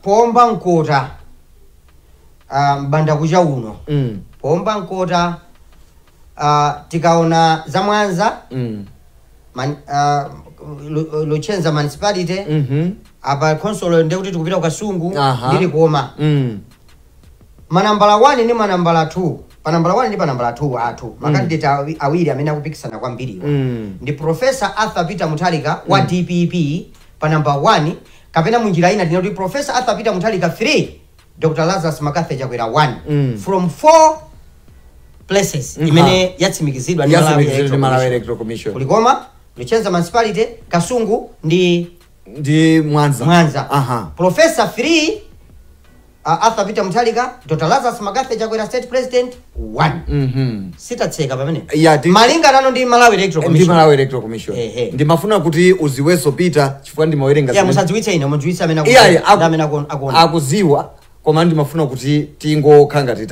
Pomba mkota mbanda kucha uno, pomba mkota, tikaona za Mwanza, Luchenza municipality, apa consolo, ndekuti tikupita ku Kasungu, ndili koma manambala 1 ndi manambala 2, pa nambala 1 ndi pa nambala 2 athu ma candidate awiri amene akupikisana kwambiriwa ndi Professor Arthur Peter Mutharika wa DPP pa namba 1, kapena munjira ina tinati Professor Arthur Peter Mutharika 3, Dr Lazarus McCarthy Chakwera 1, from 4 places imene yatsimikizidwa ndi Malawi Yatsimikizidwa ndi Malawi Electoral Electoral Commission. Kulikoma, Luchenza municipality, Kasungu ndi ndi Mwanza. Mwanza. Professor 3, Arthur Peter Mutharika, Dr Lazarus McCarthy Chakwera state president 1. Sitatseka pamene Ya, malingana ndi Malawi Electoral ndi Commission. Malawi Electoral Commission. Ehe. Ndimafuna kuti uziwenso, Peter, chifukwa ndimawerenga Ya, musadziwitse ine, mudziwitse amene Iyayi, ndi amene akuona. Akuziwa, koma ndimafuna kuti tingokhala ngati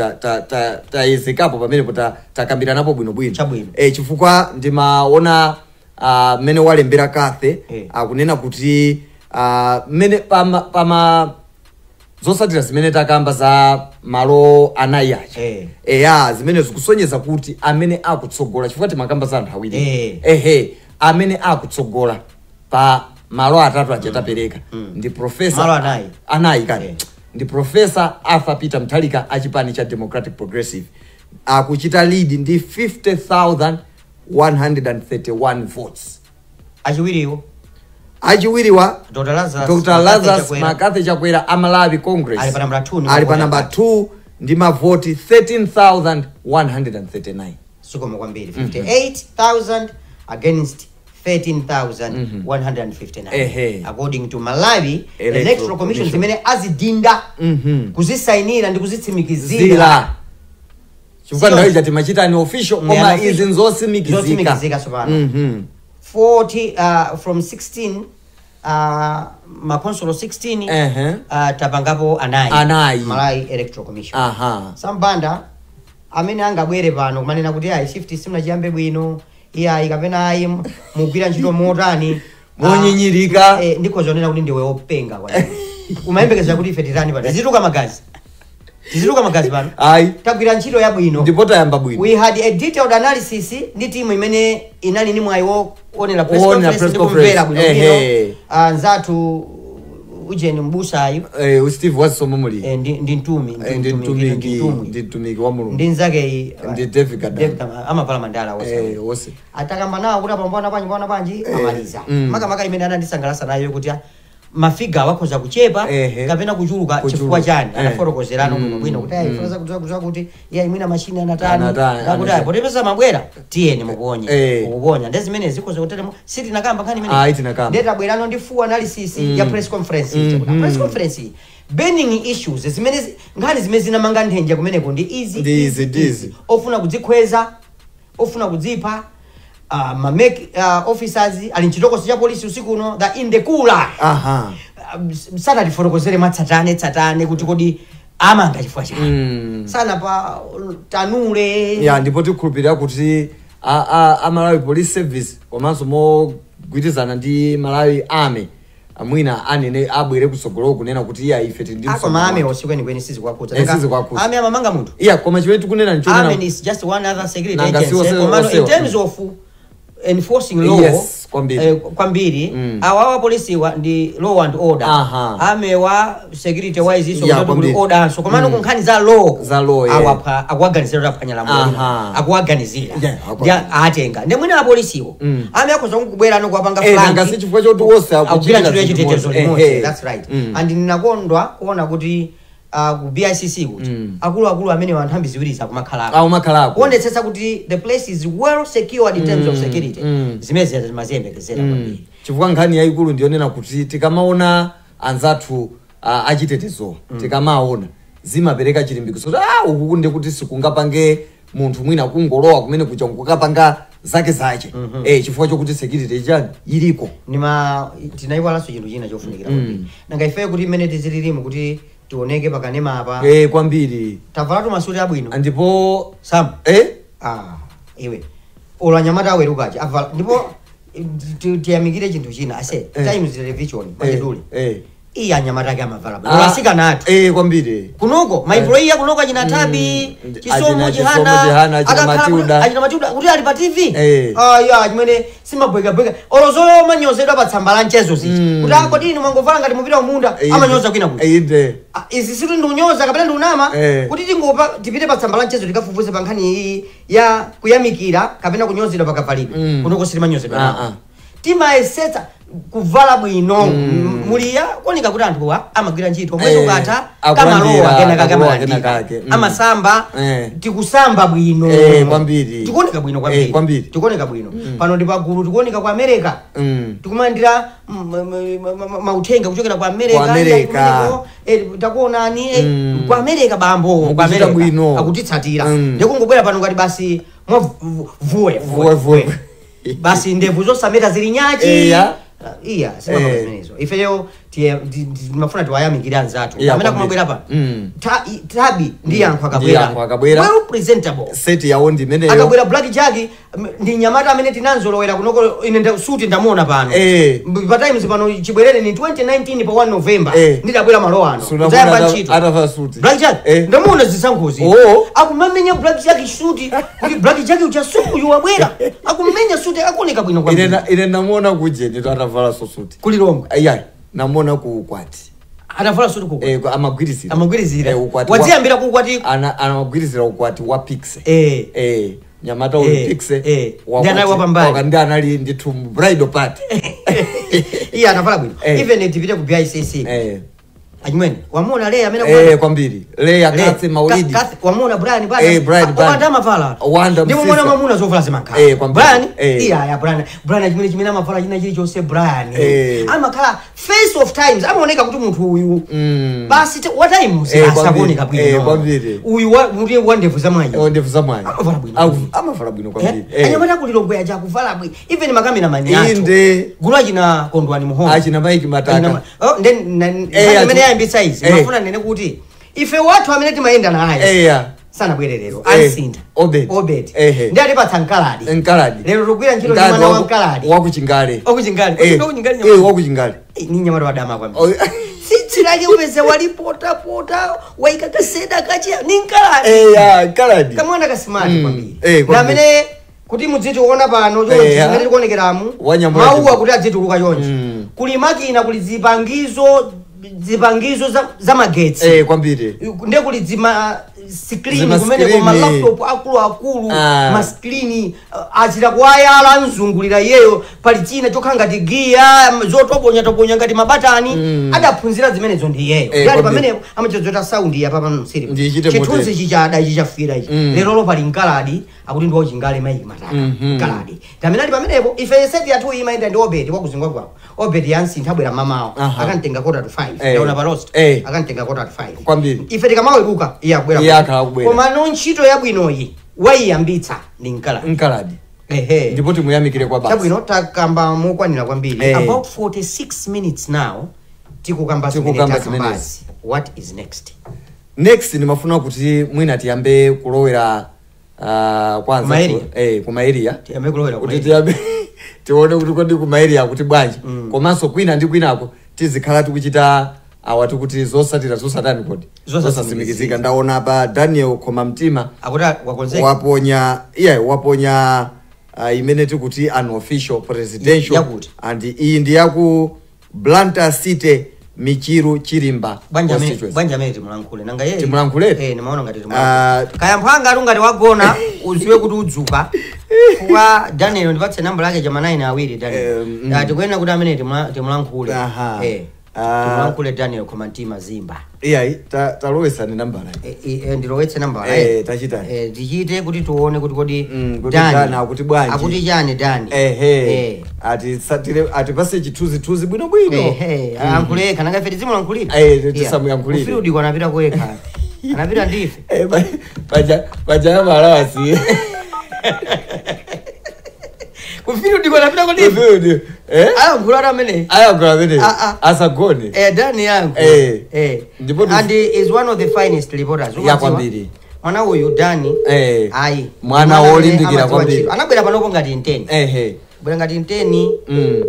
tayezekapo pamenepo, takambiranapo bwinobwino. Chabwino. Chifukwa ndimaona mmene walembera Kathe, akunena kuti mmene pama zotsatira zimene takamba za malo anayi aja, eya, zimene zikusonyeza kuti amene akutsogola, chifukwa timakamba za anthu awiri, ehe, amene akutsogola pa malo atatu aja tapereka ndi Professor Malo anayi. Anayi kani. Ndi Professor Arthur Peter Mutharika achipani cha Democratic Progressive, akuchita lead ndi 50,131 votes. Achiwiriwo? Achiwiriwa Dr Lazarus Dr McCarthy Lazarus Chakwera. McCarthy Chakwera amalawi Congress Ali pa nambala 2 ndi ali pa mavoti namba atatu. 2 ndi mavoti 13,139. Zikomo kwambiri. 58,000 against 13,159, according to Malawi Electoral Electoral Commission, Commission. zimene azidinda, kuzisayinira ndi kuzitsimikizira. Zira chifukwa Siyo. nthawi ija timachita official, koma unofficial. Izi nzotsimikizika. Zotsimikizika tsopano. 40 from 16, makonsolo 16, tapangapo anayi. Anayi. Malawi Electoral Commission. Sambanda amene angabwere pano kumanena kuti ayi, shift simunachiyambe bwino, iyayi, kapena ayi, mugwira ntchito motani? Monyinyirika. Ndikhoza kunena kuti ndiwe wopenga kwambiri. Umayembekezera kuti ife titani pano? Tizituka magazi? Tizituka magazi pano? Ayi. Tagwira ntchito yabwino. Ndipo tayamba bwino. We had a detailed analysis ndi timu imene inali ni mwayi woonera press Woonera conference press ndi kumvera conference. bwino bwino. Anzathu ujeni mbusayu, Steve Wasomo muli ndi mtumi. Ndi ndi mtumiki. mtumwi. Ndi mtumiki wa Mulungu. Ndi nzakeyi. Ndi David Gadama. David Gadama, amavala mandala wose. Wose. Atakamba nawo kuti apambana panji pambana panji, amaliza. Makamaka imene anandisangalatsa nayo kuti ma figure wakhoza kuchepa kapena kuchuluka. Kuchuluka. Chifukwa chani? Anafotokozerano bwinobwino kuti ayi, kuti iye imwina machine anatani, Anatani, ndakuti ayi, anatani. potepeza mabwera, tiyeni muponye. Mukuponya ndi zimene zikhoza kuteremo. Sitinakamba nkhani imene. Ayi, tinakamba. Ndetabwerano ndi full analysis ya press conference ija, kuti press conference iyi, burning issues zimene nkhani zimene zinamanga nthenje kumeneko ndi izi, Ndi izi, ndi izi. Ofuna kudzikhweza, ofuna kudzipha, ma MEC officers ali mchitokosi cha polisi usiku uno, the in the cooler. Sanatifotokozere mwatsatane tsatane kuti kodi amanga chifukwa chani. Sana pa tanule. Ya, ndipo tikukhulupirira kuti a Malawi Police Service komanso mogwirizana ndi Malawi Army amwina anene abwere kutsogolo kunena kuti iya, ife tili ndi Akoma msonkhano army wathu. osikwenikweni sizikuwakhudza. Sizikuwakhudza. Army amamanga munthu? Iya, koma chimene tikunena nchonena Army is just one other security Nanga agency. si Komano in osewa. terms of enforcing law, Yes, kwambiri. Kwambiri awawa polisiwa ndi law and order. Army wa security wise iso kuti kuli kwambiri. order so komano kunkhani za law, Za law, yeah. awapha akuwaganizira kuti aphwanya lamulo. Akuwaganizira. Yeah, Ndi atenga ndi mwina apolisiwo, army akhoza kukubwera nokuwapanga Nanga si chifukwa choti wonse akugwira akuchitira ntchito yachitetezo zinthu limodzi. limodzi. That's right. And ndinakondwa kuona kuti ku BICC kuti akuluakulu amene anthambi ziwiri zakumakhalako Akumakhalako. kuonetsetsa kuti the place is well secured in terms of security. Zimene zimaziyembekezera kwambiri. Chifukwa nkhani yayikulu ndiyonena kuti tikamaona anzathu achitetezo, tikamaona zimapereka chilimbikitso kuti uku ndi kuti sikungapange munthu mwina kungolowa kumene kuja kukapanga zake zache, chifukwa chokuti security chani iliko. Nima tinayiwalanso chinthu china chofunikira kwambiri. Nanga ifeyo kuti imene tizililimu kuti tioneke pakanema apa, Kwambiri. Tavalatu masuti abwino. Ndipo Sam, iwe olo anyamata awerukachi avala. Ndipo tiyamikire chinthu china ase, Times Television, mwachidule, Iye anyamata ake amavala bwino. Asikana athu kwambiri kunoko maemployee kunoko achina Tabi, Chisomo, Chihana, achina Matilda. Achina Matilda kuti ali pa TV. Aya chimene simabwekabweka olozoyo amanyozedwa pa tsamba la mchezo zichi kuti akodi inu mwangovala ngati mupita umunda, amanyoza kwina kuti inde. Izi situ ndikunyoza kapena ndikunama, kuti tingopa tipite pa tsamba la mchezo tikafufuze pa nkhani iyi ya kuyamikira kapena kunyozedwa pakavalidwe. Kunoko sitimanyozedwa nawo, timayesetsa kuvala bwino. Muliya kuoneka kuti anthuwa amagwira ntchito mwezi ukatha kamalowa kenaka kamalandira, amasamba. Tikusamba bwino. Kwambiri. Tikuoneka bwino kwambiri. Kwambiri. Tikuoneka bwino pano ndi pagulu, tikuoneka ku America, tikumalandira mauthenga kuchokera ku America. Ku America. Kumeneko, takuonani, ku America bambo, ku Mukuchita America bwino. akutitsatira. Ndikungobwera pano ngati basi mwa vuwe Vuwe, vuwe. Basi ndevu zosameta zili nyachi. Iya, simapanga zimenezo. Ifeyo timafuna tiwayamikire anzathu amene akumabwera pa Tabi ndi Yankho Ndi Yankho akabwera. Well presentable. Seti yawo ndi imeneyo. Akabwera Black Jack, ndi nyamata amene tinanzolowera kunoko. Ine suti ndamuona pano pa Times pano chibwerere ni 2019 pa 1 November. Ndidabwera malo ano Sunamuna kudzayamba ntchito. Atavala suti. Black Jack ndamuona zisankhozi akumamenya Black Jack suti, kuti Black Jack uja suyu wabwera akumenya suti, akuoneka bwino kwambiri. Ine namuona kujeni atavala so suti. Kulilongwe? Ayi, namuona ku ukwati. Atavala suti kuko? Amagwirizira. Amagwirizira. Ukwati Wadziyambira kukwati. Anamagwirizira ukwati wa Pixe. Nyamata uli Pixe. Ndi anali wapambali. Ndi anali ndithu bridal party. Iye anavala bwino. Even tipite ku BICC, achimwene, wamuona Leya amene Kwambiri, Leya Katse Maulidi. Wamuona Brian bwana? Brian, Brian. Wanda amavala. Wanda Ndipo Msisa. muona mamuna zovala zimankhala. Kwambiri. Brian. Iya ya Brian, Brian chimene amavala china chilichonse Brian amakhala face of times, amaoneka kuti munthu uyu basi wa times asakuoneka bwino. Kwambiri. Uyu muti wa ndevu zamwayi. Ndevu zamwayi. Amavala bwino. Amavala bwino kwambiri. Anyamata kulilongwe aja akuvala bwino, even makamera athu, Inde. gulu achina Kondwani Muhongo, Achina Mike Mataka. Oh, then imene yayambitsa izi, mafuna nene kuti ife wathu amene timayenda naye sanabwere lero, ansintha. Obed. Obed. Ndi atipatsa Nkaladi. Nkaladi. Lero tikugwira ntchito ndi Nkaladi mwana wa Nkaladi. Wakuchingale. Wakuchingale. Wakuchingale. Wakuchingale. Ni nyamata wadama kwambiri. Tsitsi lake upeze walipotapota, waika kaseda kachiya, ni Nkaladi. Ya, Nkaladi. Kamwana kasimati kwambiri. Kwambiri. Na amene kuti mudzitiona pano chonchi, zimene tikuonekeramu, Wanyamula mawuwa chinthu. kuti adzituluka chonchi, kuli makina, kuli zipangizo za magetsi. Kwambiri. Nde kuli zima screen Zima kumeneko, screen. ma laptop akuluakulu, ma screen achita kuwayala mzungulira iyeyo. Pali china chokhala ngati giya, zotoponya-toponya ngati mabatani. Adaphunzira zimenezo ndi iyeyo. Ali Kwambiri. pamenepo amachita sound ya papa msiri. Ndichite Chithunzi motere. chichada ichi chafira ichi. Lerolo pali Nkaladi, akuti ndi wauchingale Mike Mataka. Nkaladi ndamene ali pamenepo. Ife seti yathu imayenda ndi Obedi wakuzingwa kwawo. Obedi yansintha, abwera mamawa, akantenga 4:45. Ndaona pa roster, akantenga 4:45. Kwambiri. Ife tikamaweruka iye akubwera. Iye akhala akubwera. Koma no, ntchito yabwinoyi wayiyambitsa ndi Nkaladi. Nkaladi. Ehe. Ndipo timuyamikire kwa basi. Chabwino, takamba mokwanira kwambiri. About 46 minutes now tikukamba zimene Tikukamba takambazi. What is next? Next ndimafuna kuti mwina tiyambe kulowera kwanza Kuma area. Kuma area. Tiyambe kulowera kuma Kuti area. tiyambe tione kuti kodi kuma area kuti bwanji. Komanso kwina ndi kwinako tizikhala tikuchita awa tikuti zosatira zosatani kodi? Zosasimikizika. Ndaona pa Daniel Koma Mtima Akuti wakonzeka. Waponya, iye waponya imene tikuti unofficial presidential. Yakuti? And iyi ndi yaku Blantyre City, Michiru Chirimba Bwanja amene constituency. Bwanja amene timulankhule nanga yeye? Timulankhule? Nimaona ngati timulankhule. Kaya mphanga ati ngati wagona, uziwe kuti udzuka kuwa Daniel. Ndipatse namba lake chama 9 awiri Daniel. Tikuyenera kuti amene timulankhule. Timulankhule Daniel Komantima Zimba. Iyayi, talowesani nambala. Ndilowetse nambala? Tachitani. Tichite kuti tione kuti kodi Kuti Dani akuti bwanji. Akuti chani Dani? Ehe, atisatire, atipase chithunzithunzi bwinobwino. Ehe, ayankhule yekha, nanga ife tizimulankhulira? Tisamuyankhulire. Ku field anapita kuyekha, anapita ndife. Paja malawasi. Ku field anapita kuti ayankhula ati amene Ayankhula amene. Ah, ah. Asagone. Dani yangu. And he is one of the finest reporters. Ya, Umadziwa? kwambiri. Mwana uyu Dani. Ayi. Mwana amene wolimbikira amadziwa kwambiri. ntchito. Anabwera panopo ngati intern. Bwera ngati mteni.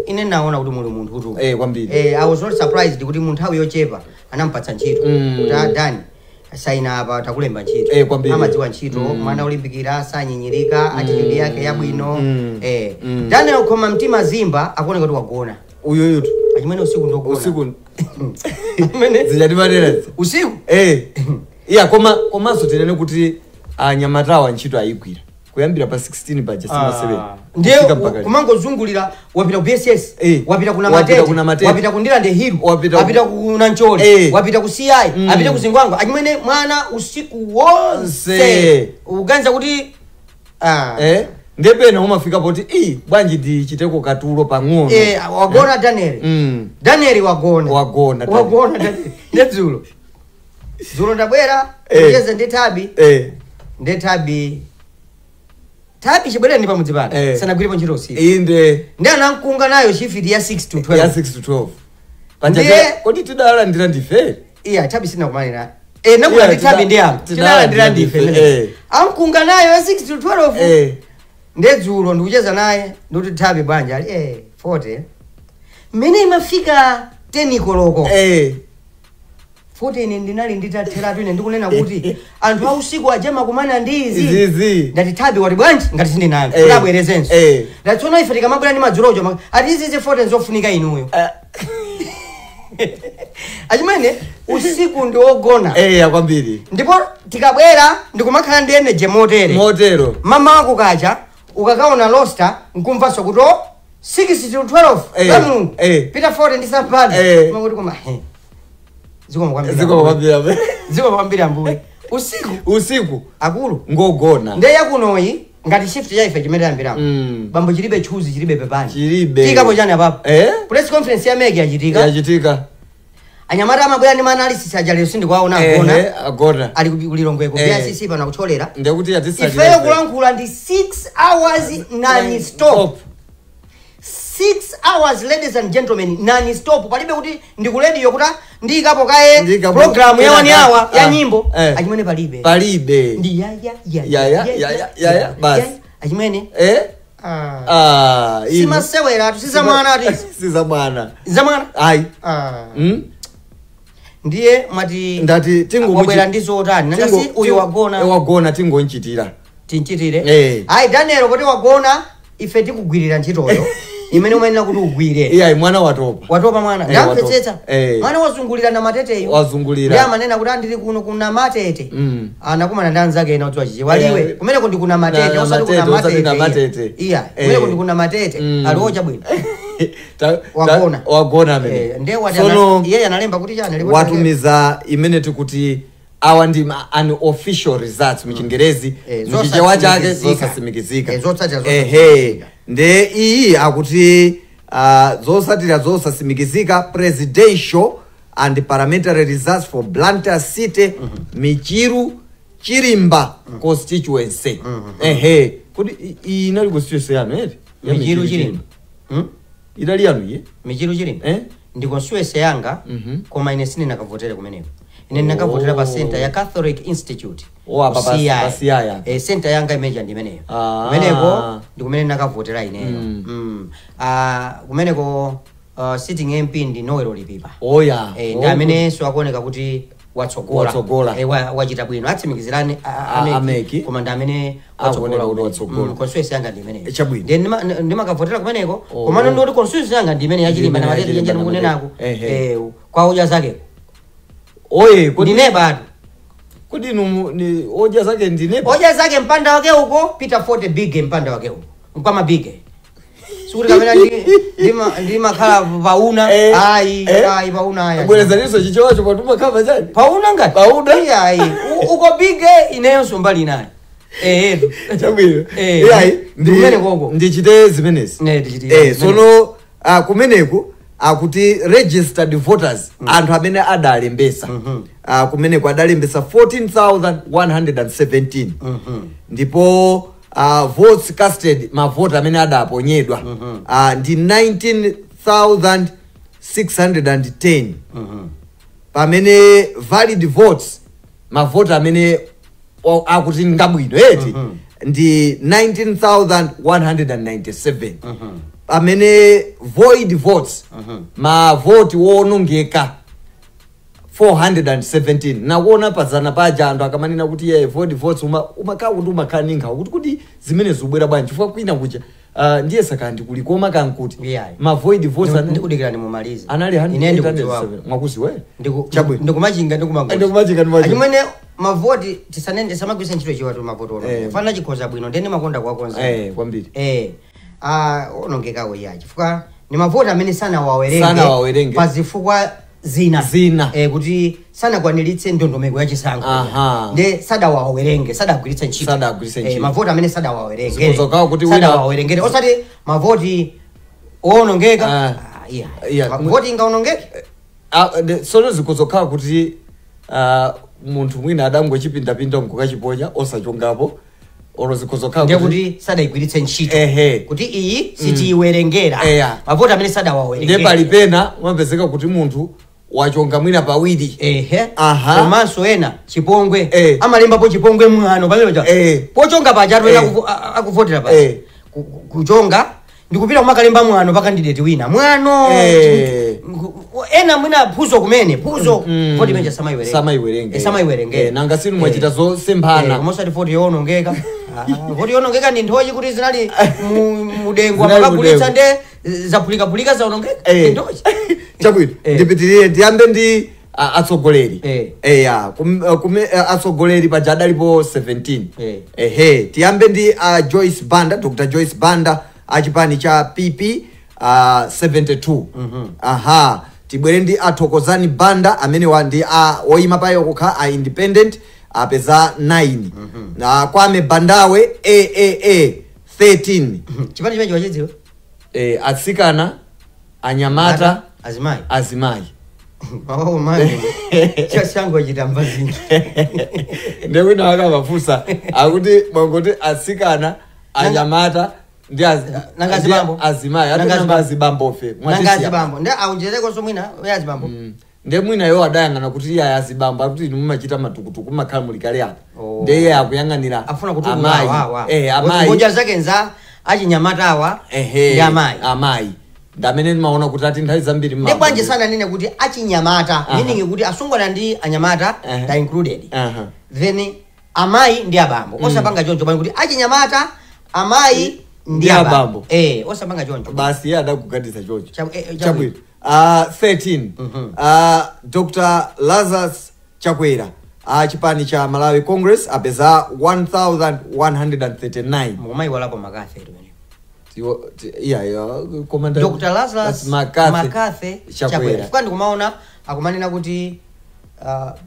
Ine naona kuti muli munthu tu. Kwambiri. I was not surprised kuti mu nthawi yochepa anampatsa ntchito. Kuti adani saina apa, takulemba ntchito. Kwambiri. Amadziwa ntchito, mwana olimbikira, sanyinyirika, attitude yake yabwino. Daniel Koma Mtima Zimba akuoneka kuti wagona. Uyuyutu. Achimene, usiku ndogona. Usiku. Achimene, Zijatimatera. usiku. Iya, koma komanso tinene kuti anyamatawa ntchito ayigwira kuyambira pa 16 paja sima 7. Ndiye Kufika mpaka lero. Kumangozungulira, wapita ku BSS, wapita kuna Wapita Matete, kuna Matete. wapita ku Ndilande Hill, Wapita wapita ku Nancholi, wapita ku CI, apita ku Zingwangwa. Achimwene, mwana usiku wonse Se. uganiza kuti ah, Ndiye pena umafika poti i bwanji ndichiteko katulo pang'ono. Wagona Daniel. Daniel wagona. Wagona Daniel. Wagona Daniel. Ndiye dzulo dzulo ndabwera kucheza ndi Tabi. Ndi Tabi, Tabi chibwerera ndi pamudzi pano, sanagwirepo ntchito usiku. Inde. Ndi anamkunga nayo shift ya 6 to 12. Ya 6 to 12 paja. Ndiye Kodi tidalandira ndife? Iya, Tabi sinakumanira nakula Iya, ndi Tabi ndi yangu tidalandira tidalandira ndife. ndife, Amkunga nayo ya 6 to 12. Ndedzulo ndikucheza naye, ndikuti, "Tabi, bwanja?" Ali 40 mmene imafika 10 koloko, 40 ine ndinali nditatheratu. Ine ndikunena kuti anthu ausiku ajema kumana ndi izi. Izizi. Ndati, "Tabi, wati bwanji?" Ngati sindinayo kuti abwerezenso. Ndati, "Tsono ife tikamabwera ndi madzulojo?" Ati, "Izizi 40 nzofunika inuyo." Achimene, usiku ndi wogona. Kwambiri. Ndipo tikabwera ndikumakhala ndi energy motere. Motero. Mama wako kacha ukakaona roster nkumvanso kuti o 6 to 12 la Mulungu pita 40 ndi sampani, makuti koma zikomo kwambiri. Zikomo kwambiri. Zikomo kwambiri Ambuye. Usiku Usiku akulu ngogona. Nde yakunoyi ngati shift ya ife chimene yambiramo, bambo, chilibe chuzi, chilibe pepani. Chilibe. Tikapo chani apapo? Press conference ya MEC yachitika. Yachitika. Anyamata amabwera ndi ma analysis aja, lero sindikuwaona, agona. Agona. Ali kulilongweko, BICC pano akutcholera. Ndekuti Ifeyo kulankhula ndi 6 hours non stop. 6 hours, ladies and gentlemen, non stop. Palibe kuti ndikulediyo kuti ndiyikapo kaye program ya 1 hour ya nyimbo. Achimwene, palibe. Palibe. Ndi ya ya ya. Ya, ya, ya, ya, ya, ya, basi. Achimwene, ah. Ah, inu. Simasewera atu, sizamwana ati. Sizamwana. Zamwana. Ayi. Ah. Ndiye mwati Ndati wabwera ndi zotani nanga? Si uyu wagona. Wagona, tingonchitira. Tinchitire. Eh. Ayi, Daniel, poti wagona, ife tikugwirira ntchitoyo imene umayenera kuti ugwire. Iyayi, mwana watopa. Watopa mwana. Ndamvetsetsa. Watopa. Mwana wazungulira na mateteyo. Wazungulira. Ndi amanena kuti andili kuno kuna Matete. Anakumana ndi anzake ena odziwa chichi waliwe. Kumeneko ndi kuna Matete, Na osati kuna Matete, osati Matete. na Matete. Iya, kumeneko ndi kuna Matete. Aliwocha bwino. Wagona. Wagona amene. Ndiye wati Sono iye analemba kuti chani ripoti yake? Watumiza imene tikuti awa ndi ma unofficial results muchingerezi, muchichewa chake zosasimikizika. Zosasimikizika. Zotsatira Ehe. zosasimikizika. Nde iyi akuti zotsatira zosasimikizika, presidential and parliamentary results for Blantyre City, Michiru Chirimba constituency. Ehe, kuti iyi inali constituency yanu eti? Ya Michiru Chirimba. Idali yanu iye? Michiru Chirimba ndi constituency yanga, koma ine sindinakavotere kumeneko. Ine ndinakavotera pa center ya Catholic Institute. Oh, apa ku CI. pa CI apa. Center yanga imeja ndi imeneyo. Ah. Kumeneko ndi kumene ndinakavotera ineyo. Ah, kumeneko sitting MP ndi Noel Lipipa. Oya. Ndi amenenso akuoneka kuti watsogola. Watsogola. Wachita bwino, atsimikizirani A MEC. koma ndi amene Akuoneka kuti watsogola. Constituency yanga ndi imeneyo. Chabwino. Ndiye ndimakavotera kumeneko. Oh. Komano ndoti constituency yanga ndi imene yachilimba Ndi na imene Matete yachilimba yenjani na mukunenako. Matete. Ehe. Kwa udya zake Oye, kodi ndine bado. Kodi inu ni odya zake ndinepa? Odya zake mpanda wake uko, Peter Forte big mpanda wake uko mkwama big, sikuti kapena ndimakhala pauna. Ayi. Ayi, pauna aya. Bwerezaniso chichewacho, patumakhala chani? Pauna ngati Pauna? Ayi, uko big, ineyonso mbali naye ehetu. Chabwino. Iyayi, Kumene koko. Ndichite zimenezi. Ne, ndichite zimenezi. Sono kumeneku akuti registered voters, anthu amene adalembesa, kumeneku adalembesa 14,117. Ndipo votes casted, mavoti amene adaponyedwa, ndi 19,610, pamene valid votes, mavoti amene akuti ngabwino eti, ndi 19197, amene void votes, mavoti woonongeka, 417. Nakuona pazana paja anthu akamanena kuti ye void votes, umakhala kuti umakhala ndi nkhawa kuti zimene zikubwera bwanji, chifukwa kwina kuja ndiye sakandi kulikoma kankuti ma void votes Ndikudikirani mumalize. Anali Ine ndikudziwa. 807. Mwakuziwe? Chabwino. Ndikumachinga, ndikumangozi. Ndikumangozi, ndikumangozi. Achimwene, mavoti tisanene, samagwisa ntchito chiwatu mavoti ono. Fana chikhoza bwino ndene makonda kuwakonza. Kwambiri. Onongekawo iya chifukwa ni mavoti amene sanawawerenge Sanawawerenge. pa zifukwa zina. Zina. Kuti sanakwaniritse ndondomeko ya chisankho. Nde sadawawerenge, sadagwiritse ntchito. Sadagwiritse ntchito. Mavoti amene sadawawerengere. Zikuzokhawa kuti Sadawawerengere, osati mavoti owonongeka. Iya. Iya. Mavoti ingaonongeke? Tsono zikuzokhala kuti munthu mwina adangochipindapinda nkukachiponya osachongapo, olo zikuzokhala Ndiye kuti sadayigwiritse ntchito. Kuti iyi sitiyiwerengera. Mavoti amene sadawawerengere. Ndiye pali pena umapezeka kuti munthu wachonga mwina pawiri. Komanso ena chipongwe. Amalembapo chipongwe mwano pamene paja. Pochonga paja atu ena akuvotera paja. Kuchonga ndikupita kumakalemba mwano pa candidate wina. Mwano. Ena mwina phuzo kumene, phuzo. Voti imene samayiwerenge. Samayiwerenge. Samayiwerenge. Nanga sinu mwachita zosemphana. Komanso ati voti yowonongeka. Voti yowonongeka ndi nthochi kuti zinali mudengo Zinali amakagulitsa, mudengo. nde zaphulikaphulika zaonongeka. Nthochi. Chabwino. Ndipitirire, ndiyambe ndi atsogoleri. Eya, atsogoleri paja adalipo 17. Ehe, tiyambe ndi Joyce Banda, Dr Joyce Banda achipani cha PP, 72. Aha, tibwere ndi Athokozani Banda amene wa ndi woyima payo kokha, a independent, apeza 9. Na Kwame Bandawe, AAA, 13. Chipani chimene wachidziwa? Atsikana, anyamata, azimayi. Azimayi. Oh man, chasango chitamba zinthu. Ndewina akamafunsa akuti mwangoti atsikana, anyamata ndi Nanga ndi azibambo? azimayi. Nanga ati nanga azibambo? azibambofe Nanga mwatisiya. azibambo nde aunjezekonso mwina we azibambo. Nde mwina iwo adayang'ana kuti iye azibambo akuti inu mumachita matukutuku, mumakhala mulikale apa. Oh. Nde iye akuyang'anira Afuna kuti amayi. Amayi. Ngoja zake nza achinyamata awa ndi amayi. Amayi ndamene ndimaona kuti ati nthawi zambiri Ndi bwanji sananene kuti achinyamata, meaning kuti asungwana ndi anyamata da included, then amayi ndi abambo? Osapanga choncho bwanji kuti achinyamata, amayi ndi Ndi abambo? abambo. Osapanga choncho. Basi, iye adakuganiza choncho. Chabwino. Chabwino. 13, Dr Lazarus Chakwera a chipani cha Malawi Congress apeza 1139. Mukumayiwalapo McCarthy tumene. Iya, komanda Dr Lazarus McCarthy McCarthy Chakwera. Chakwera, chifukwa ndikumaona akumanena kuti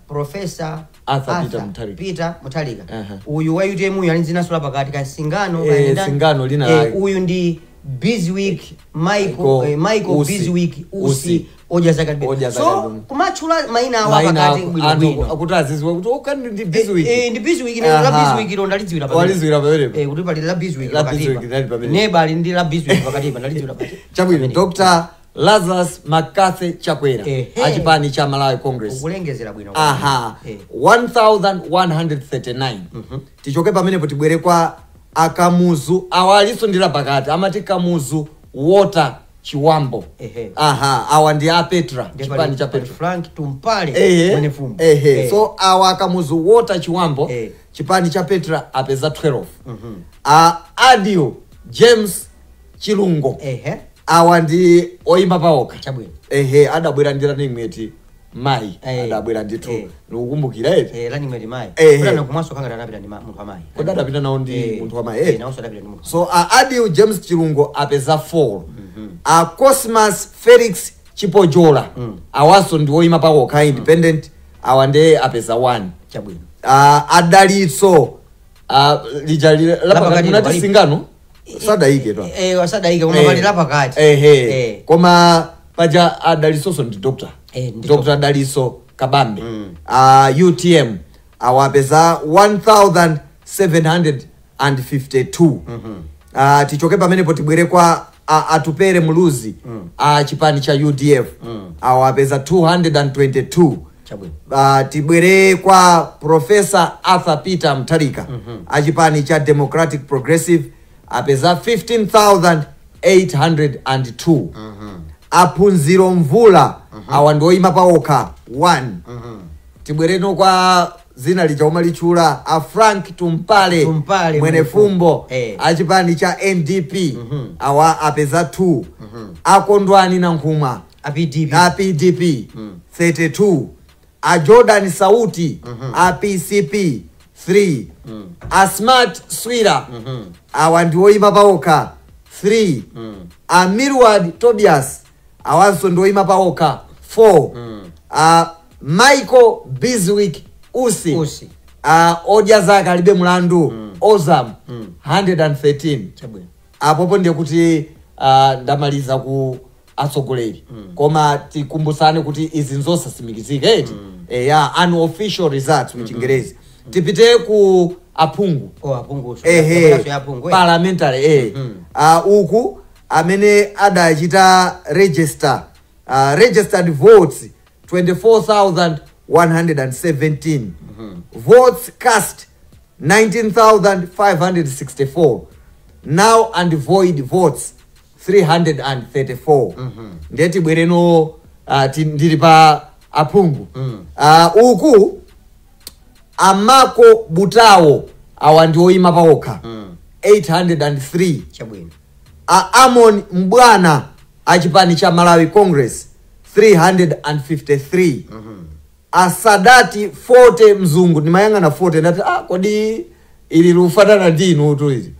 Professor Arthur Peter Mutharika. Peter Mutharika. Uyu wa UTM uyu ali dzinaso la pakati ka Singano, kaya ndani? Singano lina lake. Uyu ndi Bizwick Michael, Michael Michael Usi. Bizwick Usi. Usi. Odya Zake. Odya So Zake. kumatchula mayina awo Maina pakati anthu bwinobwino. kuti aziziwe kuti okani ndi Bizwick. Ndi Bizwick ne la Bizwick ilo ndalidziwira pamene. Walidziwira pamenepo. Kuti pali la Bizwick La pakatipa. Bizwick lali pamenepo. Neba ali ndi la Bizwick pakatipa, ndalidziwira pati. Chabwino. Dr Lazarus McCarthy Chakwera achipani cha Malawi Congress. Ukulengezera bwino. 1139. Tichoke pamenepo tibwere kwa Akamuzu, awa aliso ndi la pakati, amati Kamuzu Water Chiwambo. Awa ndi a Petra, Ndiye chipani cha pali Petra. Frank Tumpale mwene fumbo. So awa Akamuzu Water Chiwambo, chipani cha Petra, apeza 12. A Adio James Chilungo, awa ndi oyimba paokha. Chabwino. Adabwera ndi running mate mayi. Adabwera ndithu. Ndikukumbukira eti. Running mate mayi. Kodi anakumwaso kanga anapita ndi munthu amayi? Kodi adapita nawo ndi munthu wamayi? Nawonso adapita ndi munthu. So a Adil James Chilungo apeza 4. A Cosmas Felix Chipojola, awanso ndi oyima paokha, independent, awa ndiye apeza 1. Chabwino. Adalitso lija Lapakati lapakati munati palipo. Singano sadayike twa. Sadayike koma pali lapakati. Koma paja Adalisonso ndi doctor. Ndi Dr Daliso Kabambe, UTM, awapeza 1752. Tichoke pamenepo tibwere kwa Atupere Muluzi, chipani cha UDF, awapeza 222. Chabwino. Tibwere kwa Professor Arthur Peter Mutharika, achipani cha Democratic Progressive, apeza 15,802. Aphunziro Mvula, awa ndioyima paokha, 1. Tibwereno kwa zina lija umalitchula, a Frank Tumpale, Tumpale Mwenefumbo, achipani cha NDP, awa apeza 2. Akondwani Nankhumwa, A PDP. A PDP, 32. A Jordan Sauti, a PCP, 3. A Smart Swira, awa ndioyima paokha, 3. A Milward Tobias, awanso ndioyima paokha, 4. A Michael Bizwick Usi, Usi. Odya zake alibe mlandu, Ozam, 113. Chabwino. Apopo ndiye kuti ndamaliza ku atsogoleri, koma tikumbusane kuti izi nzosasimikizika eti, ya unofficial results mu Chingerezi. Tipite ku aphungu. Oh, aphungu. Ehe. Ya aphungu. Parliamentary, eh. Uku amene adachita register, registered votes 24,117, votes cast 19,564, null and void votes 334. Ndiye tibwereno, ndili pa aphungu. Uku Amako Butawo, awa ndi oyima paokha, 803. Chabwino. A Amon Mbwana, achipani cha Malawi Congress, 353. A Sadati 40 Mzungu, ndimayang'ana 40, ndati, ah, kodi ili lufanana ndinu tu ili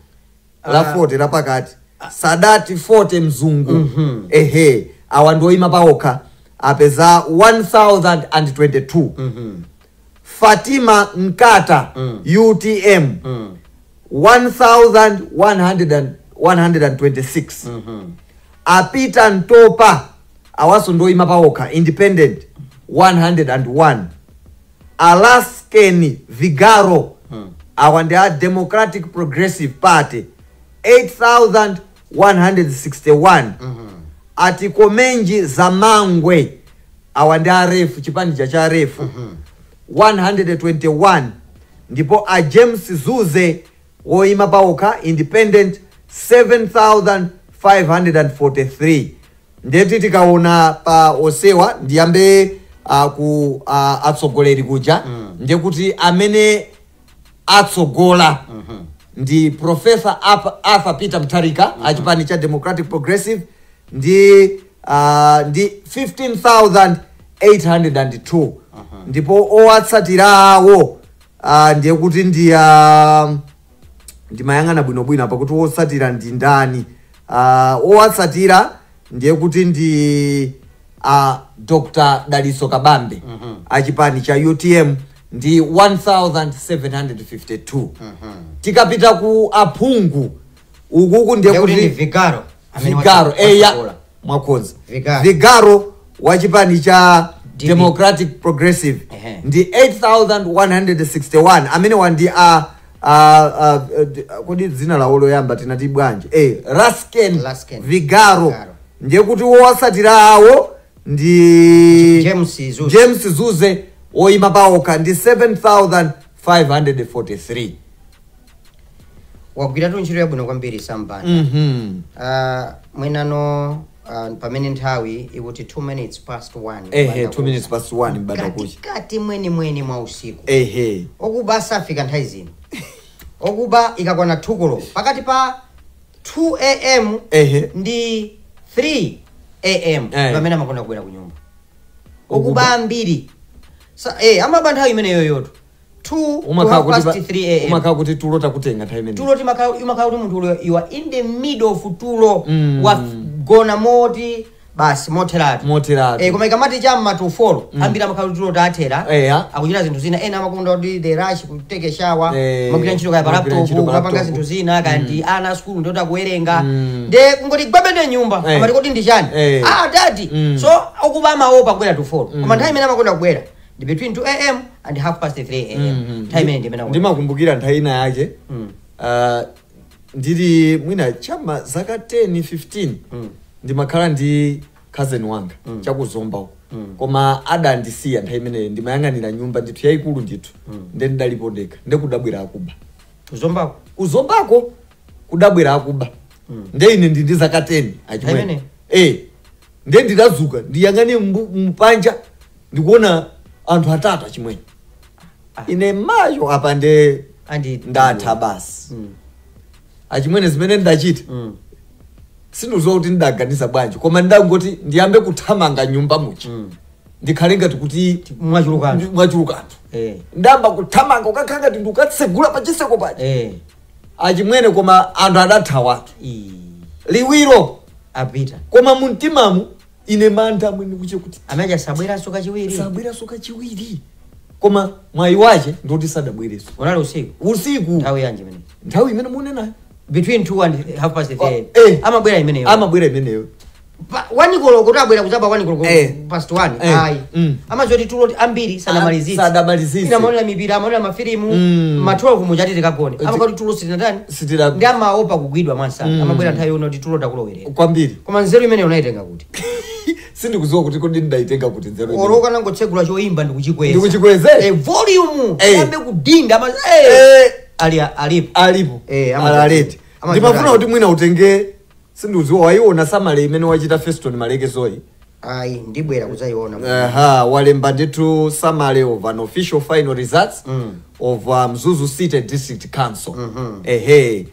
la 40 lapakati, Sadati 40 Mzungu. Ehe, awa ndi oyima paokha, apeza 1022. Fatima Nkata, UTM, 1126. Apita Ntopa, awaso ndoyima paokha, independent, 101. Alasken Vigaro, awa ndi a Democratic Progressive Party, 8161. Atikomenji Zamangwe, awa ndi arefu, chipani cha arefu, 121. Ndipo a James Zuze, woyima paokha, independent, 7543. Ndeti tikaona pa osewa, ndiyambe ku atsogoleri kuja, ndiye kuti amene atsogola ndi Professor Arthur Peter Mutharika, achipani cha Democratic Progressive, ndi 15,802. Ndipo owatsatira awo, ndiye kuti ndi ndimayang'ana bwinobwino apa kuti wotsatira ndi ndani. Owatsatira ndiye kuti ndi Dr Daliso Kabambe, achipani cha UTM, ndi 1752. Tikapita ku aphungu ukuku, ndiye Ndiye kuti ndi kuti Vigaro amene Vigaro, eya. watsogola. Mwakonza. Vigaro. Vigaro wa chipani cha DP. Democratic Progressive ndi 8161. Amene wandi a kodi dzina lawo loyamba tinati bwanji? Rasken, Rasken. Vigaro. Vigaro. Ndiye kuti wowatsatira awo ndi James Zuze. James Zuze, woyima paokha, ndi 7543. Wagwiratu ntchito yabwino kwambiri Sambanda. Mwinano pamene nthawi ikuti 2 minutes past 1. Ehe, 2 minutes past 1 mbanda kucha. Katikati mwenimweni mwa usiku. Okuba asafika nthawi zino. Okuba ikakwana 2 koloko, pakati pa 2 a.m. ndi 3 a.m., pamene amakonda kubwera ku nyumba okuba ambiri. Amaba nthawi imeneyo yoto 2 to Umakhala half kuti past 3 a.m. Umakhala kuti tulo takutenga nthawi imeneyo. Tulo timakhala kuti munthu ulo, you are in the middle of tulo, wagona moti basi motheratu. Motheratu. Koma ikamati cham'ma to 4, ambiri amakhala kuti tulo tathera, akuchita zinthu zina. Ena amakonda kuti they rush ku take shower, magwira ntchito kaya pa magwira laptop, ntchito pa kupanga laptop. zinthu zina, kaya ndi ana skulu ndoti akuwerenga, nde kungoti gwabende nyumba, amati kodi ndi chani? Ah, dadi. So okuba amaopa kubwera to 4, koma nthawi imene amakonda kubwera ndi between 2 a.m. and half past 3 a.m. Nthawi imene ndi imene akubwera. Ndimakumbukira nthawi ina yake, ndili mwina chama zaka 10 15, ndimakhala ndi cousin wanga chakuzomba uko. Koma adandisiya nthawi imeneyo ndimayang'anira nyumba ndithu yayikulu ndithu. Nde ndidalipo ndekha, nde kudabwera akuba. Kuzombako? Kuzombako kudabwera akuba. Nde ine ndi zaka 10 achimwene. Amene? Nde ndidadzuka ndiyang'ane mpanja, ndikuona anthu atatu achimwene. Ine mayo apa nde ndatha basi. Achimwene, zimene ndachita, sindizowa kuti ndidaganiza bwanji, koma ndangoti ndiyambe kuthamanga nyumba muja, ndikhale ngati kuti mwachulukanthu. Mwachulukanthu. Ndamba kuthamanga, ukakhala ngati ndikukatsegula pachiseko paja. Achimwene, koma anthu adathawatu. Liwiro. Apita. Koma mumtimamu ine mantha mwini kuche kuti amene asabweranso kachiwiri. Sabweranso kachiwiri, koma mwayi wache ndikuti sadabwerenso. Unali usiku? Usiku. Nthawi yanji imene? Nthawi imene munenayo. Between 2 and half past 3? Oh, eh. Amabwera imeneyo? Amabwera imeneyo. 1 koloko kuti abwera kuzaba 1 koloko, past 1? Ayi. Amazoti tulo ambiri sanamalizitse. Sadamalizitse. Ina amaonera mipira, amaonera mafilimu. Ma 12 muchati tikagone, amakati tulo sitinatani, ndi amaopa kugwidwa mwansanga. Amabwera nthawi yono kuti tulo takulowerera. Kwambiri. Koma nzeru imene unaitenga kuti? Sindikudziwa kuti kodi ndayitenga kuti nzeru imeneyo. Oloka nangotsegula choimba ndikuchikweza. Ndikuchikweza? Eh, volume yambe kudinda ama ali alipo. Alipo. Alalete. Ndimafuna kuti mwina utenge, sindikudziwa waiona summary imene wachita Feston Malekezoyi? Ayi, ndibwera kudzayiona. Aha, walemba ndithu summary of an official final results of Mzuzu City District Council. Ehe,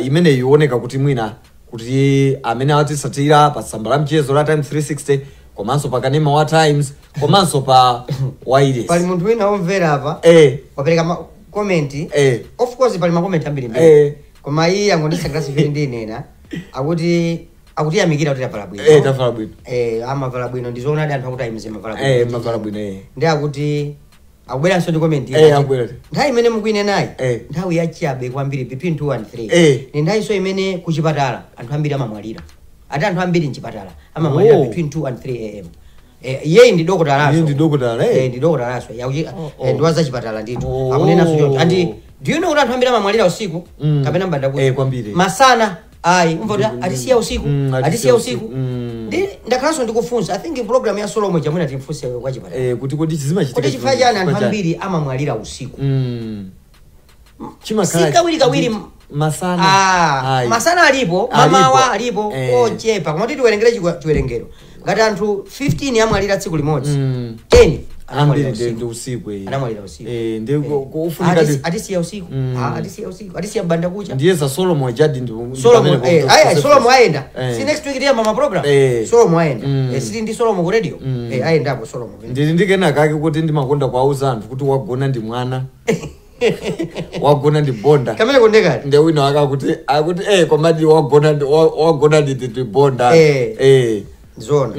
imene ioneka kuti mwina kuti amene atisatira pa tsamba la mchezo la Times 360, komanso pa kanema wa Times, komanso pa wireless. Pali munthu wina womvera apa wapereka comment. Of course pali ma comment ambiri mbiri, koma iye angondisangalatsa vile ndinena akuti akutiyamikira kuti tavala bwino. Tavala bwino. Amavala bwino, ndizoonadi, anthu akuti Times mavala bwino. Mavala bwino. Ndi akuti akubweranso ndi comment. Akubwera. Nthawi imene mukuinenayi, nthawi yachabe kwambiri, between 2 and 3, ni nthawinso imene kuchipatala anthu ambiri amamwalira. Ati anthu ambiri mchipatala amamwalira between 2 and 3 am. Iyeyi ndi dokotalaso. Iye ndi dokotala, eh. Ndi dokotalaso. Oh. Ndi wa zachipatala ndithu. Oh. Akunenanso choncho. Andi do you know kuti anthu ambiri amamwalira usiku kapena mbandakucha? Kwambiri. Masana ayi, umva kuti atisiya usiku, atisiya usiku. Ndi ndakhalanso ndikufunsa, I think program ya Solomo chamwina timfunse kwa chipatala kuti kodi chizimachitika kuti chifukwa chani anthu ambiri amamwalira usiku. Chimakhala Si kawirikawiri. Masana. Ah, Ayi. masana alipo, Alipo. mamawa alipo ochepa, koma tiwerengere chiwerengero, ngati anthu 15 amwalira tsiku limodzi, 10 anamwalira ambiri ndi usiku. Usiku. Anamwalira usiku. Ndi kufunika Atisiya usiku. Ah, atisiya usiku, atisiya banda kucha. Ndiye za Solomon jadi ndi Solomon pamene ayi, Solomon ayenda. Si next week tiyamba ma program? Solomon ayenda. Sili ndi Solomon ku radio. Ayendapo Solomon. Ndili ndi kena kake kuti ndimakonda kuauza anthu kuti wagona ndi mwana, wagona ndi bonda. Kamene kundekati. Nde wina wake akuti komadi wagona ndi wagona ndi bonda. Zona.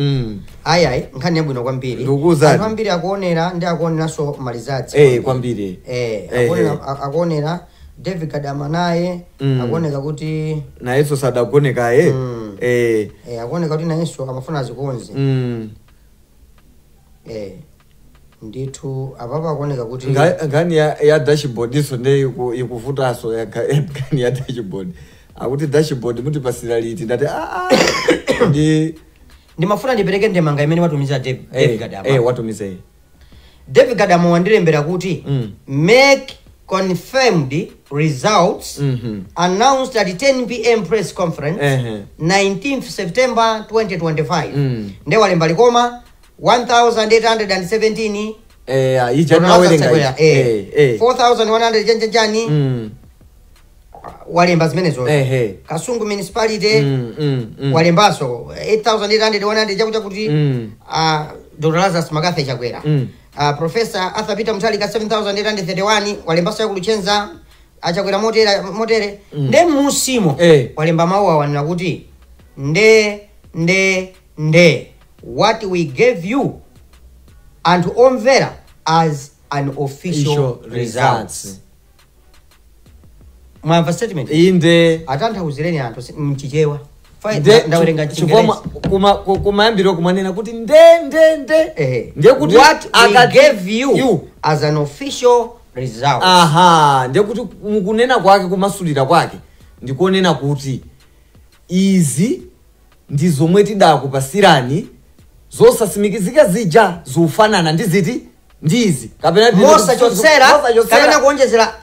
Ayi ayi, nkhani yabwino kwambiri. Ndikukuwuzani. Anthu ambiri akuonera ndi akuoneranso malizatsi. Kwambiri. Akuonera, akuonera David Kadama naye akuoneka kuti nayenso sadagoneka eh. Akuoneka kuti nayenso amafuna azikonze. Ndithu apapo akuoneka kuti Nkhani ya dashboard iso nde ikuvutanso nkhani ya dashboard, akuti dashboard mutipasira liti? Ndati ndi Ndimafuna ndipereke ndemanga imene watumiza David Gadama. Watumiza iye. David Gadama wandilembera kuti make confirmed results announced at 10 p.m. press conference 19th September 2025. Nde walemba likoma 1817. Ija nawerenga ija. 4100 chanchani. Walemba zimenezo. Kasungu municipality walembaso 8800 100 chakucha kuti Dr. Lazarus McCarthy Chakwera. Professor Arthur Peter Mutharika 7831. Walembaso yakuluchenza achakwera motere motere. Nde musimo walemba mawu awanena kuti nde nde nde what we gave you anthu omvera as an official Official results. results. Mwamva statement? Inde. Atanthauzireni anthu mchichewa. Nde Ndawerenga chifukwa Chingerezi. kumayambiro kumanena kuti nde nde nde. Ndiye kuti what we gave you, you as an official result. Aha, ndiye kuti mukunena kwake, kumasulira kwake ndikonena kuti izi ndi zomwe tidakupasirani. Zosasimikizika zija zufanana ndi ziti ndizi kapena mosachotsera kapena kuonjezera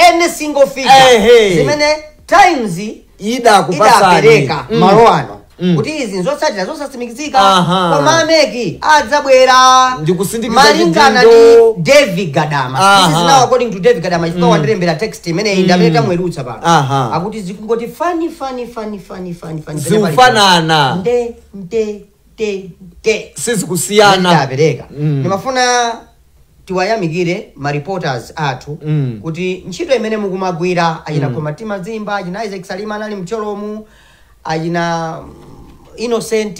any single figure zimene Times ida kupasani idapereka malo ano kuti izi nzotsatira zosasimikizika, koma a MEC adzabwera Ndikusindikiza malingana chidindo. ndi David Gadama. This is now according to David Gadama, chifukwa wandilembera text imene ndi amene tamwerutsa pano. Akuti zikungoti fani fani fani fani fani fani Zikufanana. Nde nde nde nde Sizikusiyana. Ndapereka. Ndimafuna tiwayamikire ma reporters athu kuti ntchito imene mukumagwira, achina Komatima Zimba, achina Isaac Salima anali mcholomu, achina Innocent,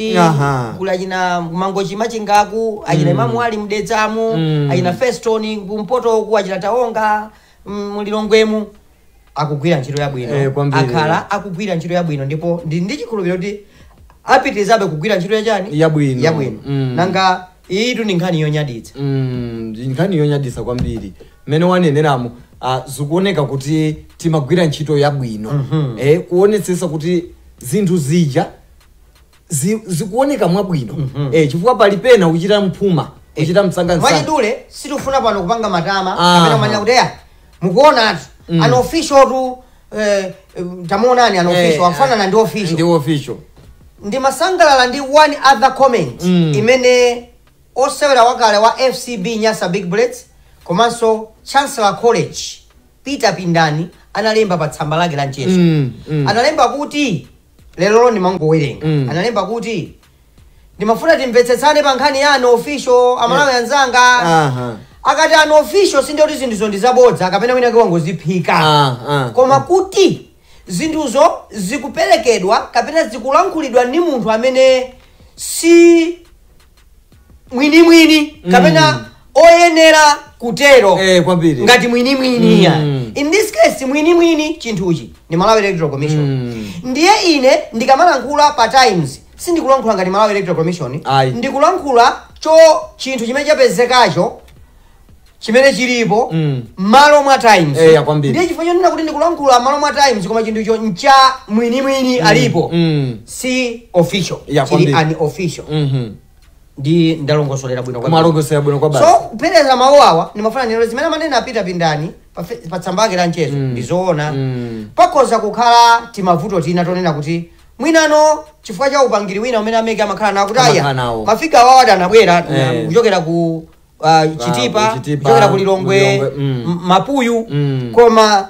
kuli achina Mangochi Machingaku, achina Imamu Ali Mdedzamu, achina Feston kumpotoku, achina Taonga mulilongwemu, akugwira ntchito yabwino. Kwambiri. Akhala akugwira ntchito yabwino, ndipo ndi chikhulupiriro kuti apitirizabe kugwira ntchito yachani? Yabwino. Yabwino. Nanga iyitu ndi nkhani yonyaditsa. Nkhani yonyaditsa kwambiri. Mmene waneneramo, zikuoneka kuti timagwira ntchito yabwino, kuonetsetsa kuti zinthu zija zikuoneka mwabwino, chifukwa pali pena kuchita mphuma, kuchita msangamsanga. Mwachidule, sitifuna pano kupanga matama kapena kumanena kuti ya mukuonatu unofficial tu, tamuonani unofficial akufanana ndi official. Ndi official. Ndimasangalala ndi one other comment imene osewera wakale wa FCB Nyasa Big Bullets komanso Chancellor College, Peter Pindani, analemba pa tsamba lake la mchezo. Analemba kuti, lero ndimangowerenga, analemba kuti, "Ndimafuna timvetsetsane pa nkhani ya unofficial, Amalawi anzanga. Akati unofficial, sindiye kuti zinthuzo ndi zabodza kapena wina ke wangoziphika, koma kuti zinthuzo zikuperekedwa kapena zikulankhulidwa ndi munthu amene si mwinimwini kapena oyenera kutero Kwambiri. ngati mwinimwini ya. In this case, mwinimwini chinthuchi ndi Malawi Electoral Commission. Ndiye ine ndikamalankhula pa Times, sindikulankhula ngati Malawi Electoral Commission. Ayi. Ndikulankhula cho chinthu chimene chapezekacho, chimene chilipo malo mwa Times. Ya, kwambiri. Ndiye chifukwa chonena kuti ndikulankhula malo mwa Times, koma chinthucho ncha mwinimwini alipo, si official, Ya, chili kwambiri. unofficial. Ndi ndalongosolera bwino kwambiri. Kumalongosera bwino kwa basi. So kupereza mawu awa, ndimafuna neno zimene amanena apita Pindani pa tsamba lake la mchezo ndizoona. Pakhoza kukhala timavuto tina tonena kuti mwinano chifukwa cha upangiri wina umene a MEC amakhala nawo kuti Amakhala aya nawo. ma figure awo adanabwera kuchokera ku Chitipa, ku Chitipa, kuchokera ku Lilongwe, Lilongwe, Mapuyu, koma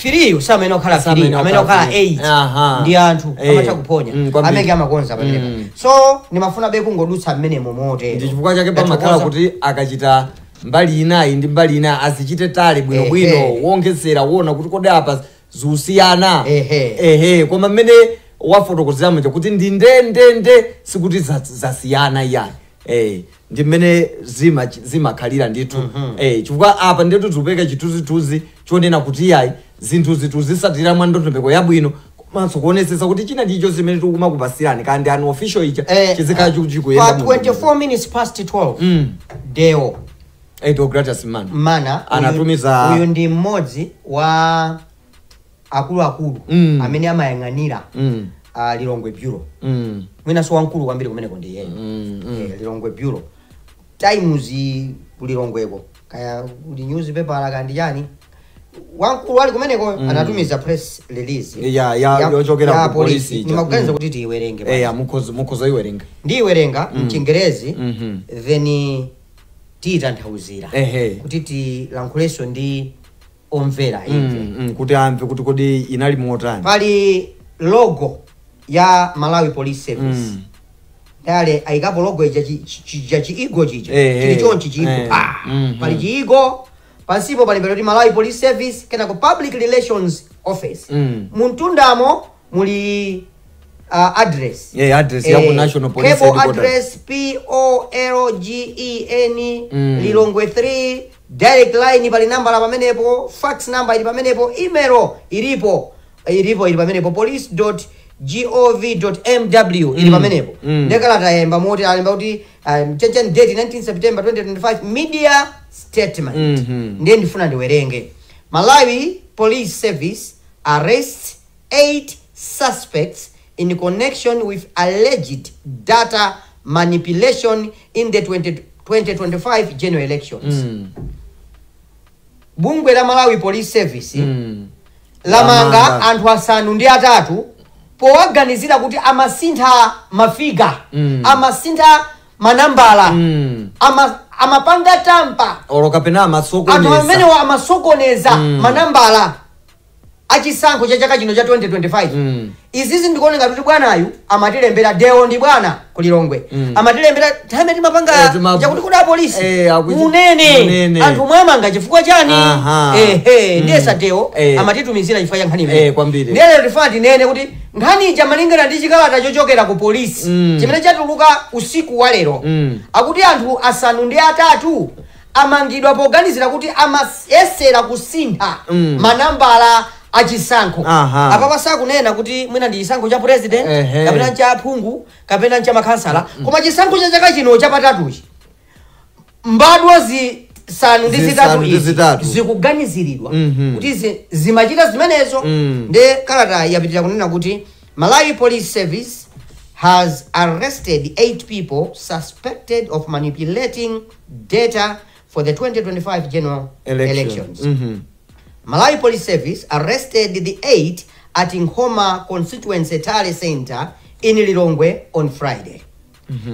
3 samene okhala 3, Samene amene okhala okhala 8 ndi anthu amatha kuphonya. Kwambiri. A MEC amakonza pamenepa. So ndimafuna be kungodutsa mmenemo motero. Ndi chifukwa chake pamakhala kuti akachita mbali inayi ndi mbali inayi, azichite tale bwinobwino, wongezera wona kuti kodi apa zikusiyana. Ehe, koma mmene wafotokozera muja kuti ndi ndendende, sikuti zasiyana iyani. Ndi mmene zimakhalira ndithu, chifukwa apa ndetu zikupereka chithunzithunzi chonena kuti iyayi, zinthu zituzisatira mwa ndondomeko yabwino, komanso kuonetsetsa kuti china chilichonse chimene tikumakupasirani kandi unofficial icha chizikhala chikuyenda Pa 24 minutes past 12, Deo Deogratias Man Mana Anatumiza- uyu ndi mmodzi wa akuluakulu amene amayang'anira Lilongwe Bureau. Mwinanso wamkulu kwambiri kumeneko ndi iyeyo. Lilongwe Bureau, Times kulilongweko, kaya kuli newspaper kandi chani, wamkulu ali kumeneko anatumiza press release Yochokera ya ku polisi ija. Ndimakuganiza kuti tiyiwerenge basi. Mukhoza iwerenga. Ndiyiwerenga mchingerezi, then tiyitanthauzira kuti tilankhulenso ndi omvera imve. Kuti amve kuti kodi inali motani. Pali logo ya Malawi Police Service. Dale ayikapo logo ija, chi eagle chija, chili chonchi chi eagle. Pa pali chi eagle, pansipo pali kuti Malawi Police Service, kenako Public Relations Office. Muntundamo muli address. Address ya ku National Police Cable Headquarters. Address POLGEN Lilongwe 3, direct line, pali nambala pamenepo, fax number ili pamenepo, email ilipo, ilipo, ili pamenepo, police.gov.mw ili pamenepo. Ndekalata yemba moti alemba kuti chenchen date 19 September 2025, media statement. Ndiye ndifuna ndiwerenge. "Malawi Police Service arrests 8 suspects in connection with alleged data manipulation in the 2025 general elections. Bungwe la Malawi Police Service lamanga Lamanga. anthu 8 powaganizira kuti amasintha mafiga, amasintha manambala, amapanga tamper. Olo kapena Anthu amasokoneza. amenewa amasokoneza manambala achisankho cha chaka chino cha 2025. Izizi ndikuoneka kuti bwanayu amatilembera deo, ndi bwana kulilongwe, amatilembera nthawi timapanga chakuti kuda apolisi munene munene. Anthu mwamanga chifukwa chani? Ehe, ndiye sadeo amatitumizira chifukwa cha nkhani imene. Kwambiri. Ndiye lero tifuna tinene kuti nkhani ija malingana ndi chikalata chochokera ku polisi chimene chatuluka usiku wa lero, akuti anthu 8 amangidwa poganizira kuti amayesera kusintha manambala achisankho. Apapa sakunena kuti mwina ndi chisankho cha president kapena cha phungu kapena cha makhansala, koma chisankho cha chaka chino chapatatuchi, mbadwa 8 Zisanu ndi izi zitatu. zikuganiziridwa kuti zimachita zimenezo. Nde kalata yapitira kunena kuti Malawi Police Service has arrested 8 people suspected of manipulating data for the 2025 general election. Elections. Malawi Police Service arrested the 8 at Nkhoma Constituency Tally Center in Lilongwe on Friday,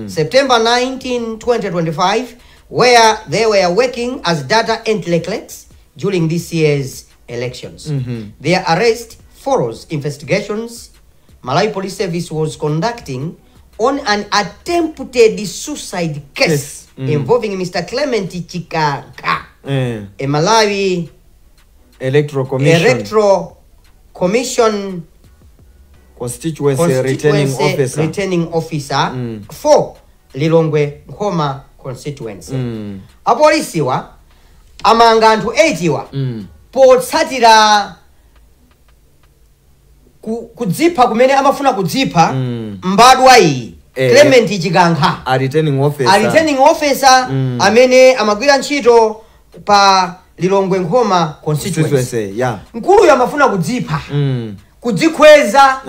September 19, 2025, where they were working as data entry clerks during this year's elections. Their arrest follows investigations Malawi Police Service was conducting on an attempted suicide case Yes. Involving Mr. Clement Chikaka, a Malawi Electoral Commission Electoral Commission constituency returning constituency officer. Returning officer for Lilongwe Nkhoma constituency. Apolisiwa amanga anthu 8 wa potsatira kudzipha kumene amafuna kudzipha mbadwa iyi, Clement Chikankha, a returning officer. A returning officer amene amagwira ntchito pa Lilongwe Nkhoma constituency. Constituency, yeah. Mkuluyo amafuna kudzipha, kudzikhweza,